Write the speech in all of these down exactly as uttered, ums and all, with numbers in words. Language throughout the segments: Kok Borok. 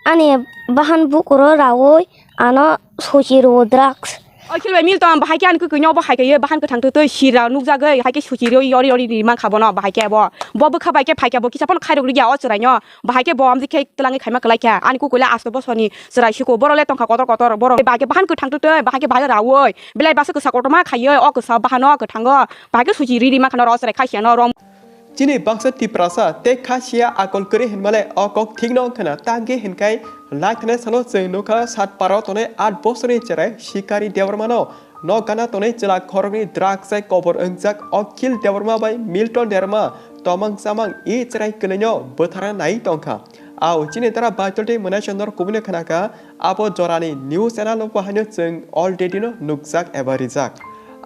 Ani bahan bukuro rawi ano sochi rwo drugs. O khilbai Milton bahai khe ani kwkwi no bo hai khe bahan kwthang twtwi sira nukjagwi hai khe sochi rwi yori yori ri mankha bono bahai khe bo. Bo bwkha bai khe phaikha bo kisa phano khairok rwya o chwraino. Bahai khe bo amjik khe twlangwi khaima kwlaikha. Ani kukwila asto bosoni chwrai siko borok le tongkha kotor kotor borok bahai khe bahan kwthang twtwi bahai khe bahai rawi. Belai basa kwsa kotorma khaiwi o kwsa bahano kwthango. Bahai khe sochi riri mankha no ro chwrai khaisiano rom. Chini baksa Tiprasa tei khasia akol kwrwi hinmale o kok thikno wngkhana tangwi hinkai laithana salo chwng nukha Satpara tonwi aat bosorni chwrai Sikari Debbarmano nok gana tonwi chwla khoroknwi drugs hai kobor wngjak Akhil Debbarma bai Milton Debbarma tomang chamang i chwrai kwlwino bwtharna nai tongkha. Ao chini dara Baitul tei Mwnaisong nor kubuni khnakha abo jorani news channel o bahaino chwng already no nukjak eba rijak.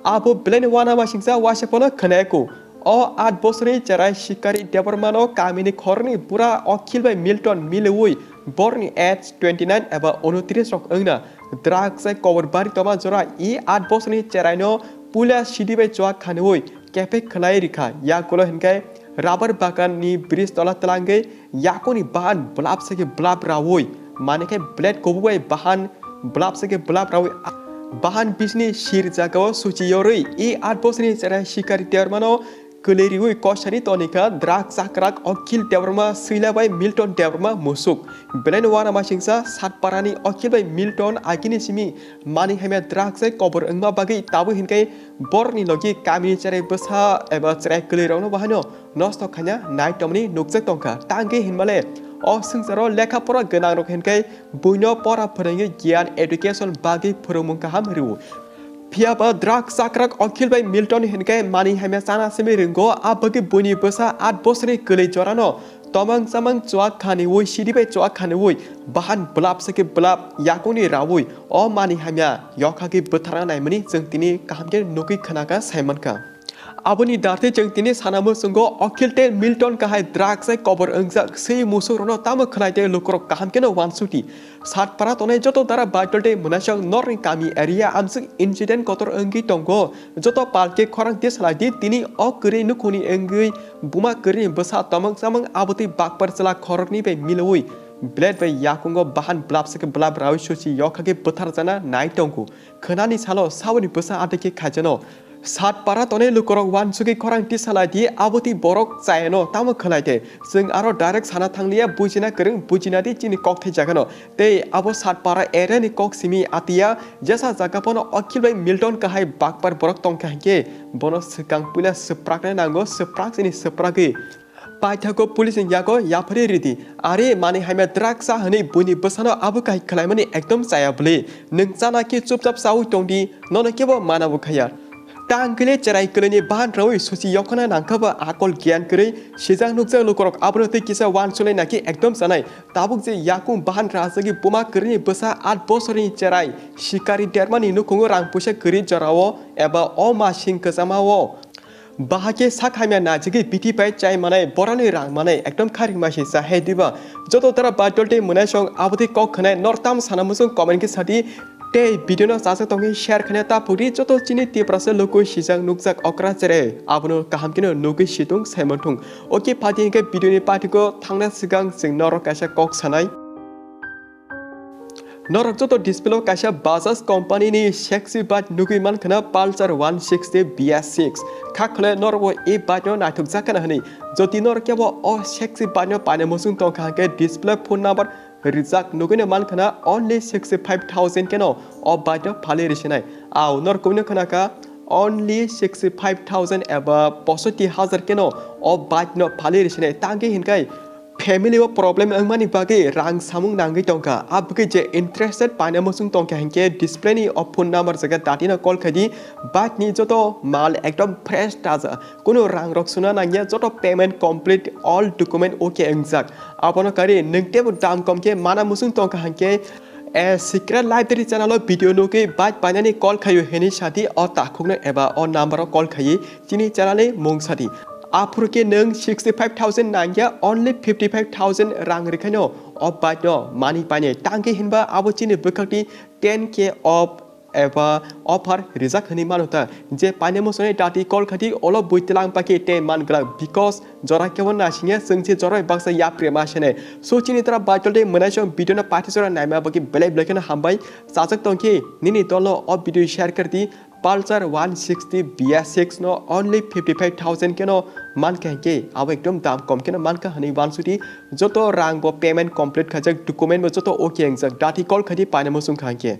Abo belai ni uanamasingcha waisa phano khwnaya kho. O aat bosorni chwrai Sikari Debbarmano kamini khoroknwi bura Akhil bai Milton miliwi borni age twenty nine eba unotris rok wngna drugs hai kobor bari toma jora i aat bosorni chwraino puila sidi bai chuak khaniwi kepek khwlai rikha. Yakulo hinkai rubber bagan ni bridge tola twlangwi yakuni bahan blap se khe blap rawi, mane khe blade kubui bai bahan blap se khe blap rawi, bahan bisni sir jagao suchi yorwi i aat bosorni chwrai Sikari Debbarmano kwlwi riwi kosani tonikha drug chakrak Akhil Debbarma swila bai Milton Debbarma musuk. Belai no uanamasingcha Satparani Akhil bai Milton agini simi mani hamya drugs hai kobor wngma bagwi tabwi hinkai borokni logi kamini chwrai bwsa eba chwrai kwlwi rokno bahaino nosto khaina nai tongmani nukjak tongkha. Tangwi hinmale o swngcharo lekha pora gwnang rok hinkai buino pora phwrwngwi giyan education bagwi phwrwngmung kaham rwo. Phiya ba drug chakrak Akhil bai Milton hinkai mani hamya chana simi ringo, a bagwi buini bwsa aat bosorni kwlwi jorano tomang chamang chuak khaniwi sidi bai chuak khaniwi bahan blap se khe blap yakungni rawi o mani hamya yokha khe bwtharna naimani chwng tini kaham khe nugwi khwnakha sai mankha. Aboni dartwi chwng tini sana muchungo Akhil tei Milton kahai drugs hai kobor wngjak swi musuk rokno tamo khwlai tei lukurok kaham kheno uansukdi. Satpara tongnai joto dara Baitul tei Mwnaisong norni kami area amswk incident kotor wngwi tongo. Joto palke khorang tisalai di tini o kwrwi nukhungni wngwi buma kwrwini bwsa tomang chamang abotwi bakpar chwla khoroknwi bai milwi blade bai yakungo bahan blap se khe blap rawi suchi yokha khe bwtharjana nai tongo. Khwnani salo saboni bwsa adai khe khaijano. Satpara tongnai lukurok uansugwi khorang tisalai di, abotwi borok chayano tamo khwlai de. Chwng aro direct sana thangliya, bujina kwrwng, bujina di chini kok thai jagano. Tei abo Satpara area ni kok simi atiya, jesa jaga phano Akhil bai Milton kahai bakpar borok tongkha hinkhe bono swkang puila swpraknai nango, swprak chini swpragwi. Paithago police ni yago yapharwi ridi. Are mani hamya drugs sa hwnwi buini bwsano abo kahai khwlaimani ekdom chaya bwlwi. Nwng chana khe chupchap chaui tongdi, nono kebo mana bo khaya. Tangkile cherai kwlwini bahan rawi suchi yokhana nangkha ba akol giyan kwrwi sijak nukjak lukurok abono tei kisa uansuknai naki ekdom chanai. Tabuk je yakung bahan rajagwi buma kwrwini bwsa aat bosorni cherai sikari dermani nukhungo rang puisa kwrwi jorao eba o masing kwchamao. Bahai khe sak hamya najagwi bithi bai chai manai, borani rang manai, ekdom kharing masi cha he diba? Joto dara Baitul tei Mwnaisong abotwi kok khwnai, nor tam sana muchung comment khe sadi. Tei video no chajak tongwi share khwna ta phukdi, joto chini Tiprasa lukui sijak nukjak okra chere, abono kaham kheno nugwi situng saimanthung. Oke, phati hinkhe video ni patiko thangna swkang chwng norok kaisa kok sanai. Norok joto display o kaisa Bajaj company ni sexy bike nugwi mankha na, Pulsar one sixty B S six. Kha khwlai norok bo e bike no naithok jak khana hwnwi. Jodi norok kebo o sexy bike no paina muchung tongkha hinkhe display phone number rijak nugwino mankha na, only sixty five thousand keno o bike no phalwi risinai. Ao norok kubuni khwnakha only sixty five thousand eba posotti hajar keno o bike no phalwi risinai. Tangwi hinkai family o problem wngmani bagwi rang samung nangwi tongkha. Abwkhe je interested paina muchung tongkha hinkhe display ni o phone number jaga dati no call khaidi. Bike ni joto mal ekdom fresh taja. Kunu rang rok suna nangya, joto payment complete, all document okay wngjak. Abono kari nwng tebo dam kom khe mana muchung tongkha hinkhe, eh, Secret Library channel o video nugwi bike painani call khaio hwnwi sadi o takhukno eba o number o call khaiwi chini channel ni mung sadi. Aphuru khe nwng sixty five thousand nangya, only fifty five thousand rang rikhaino o bike no mani painai. Tangkhe hinba abo chini bwkhakni ten K of eba offer rijak hinwi mano ta. Je paine musuni dati call khati olo bui tilang paki te man glak, because jora kebo nasingya chwng se jora baksa yapre ma sene. So chini tara baitol de mwnai song video no pathi jora naima baki belai belai kheno hambai. Chajak tongkhe nini dolo o video share kar di. Pulsar one sixty B S six no only fifty five thousand keno mankha hinkhe abo ekdom dam kom keno mankha hinwi uansukdi. Joto rang bo payment complete khajak, document bo joto okay wngjak, dati call khati paine musung kha hinkhe.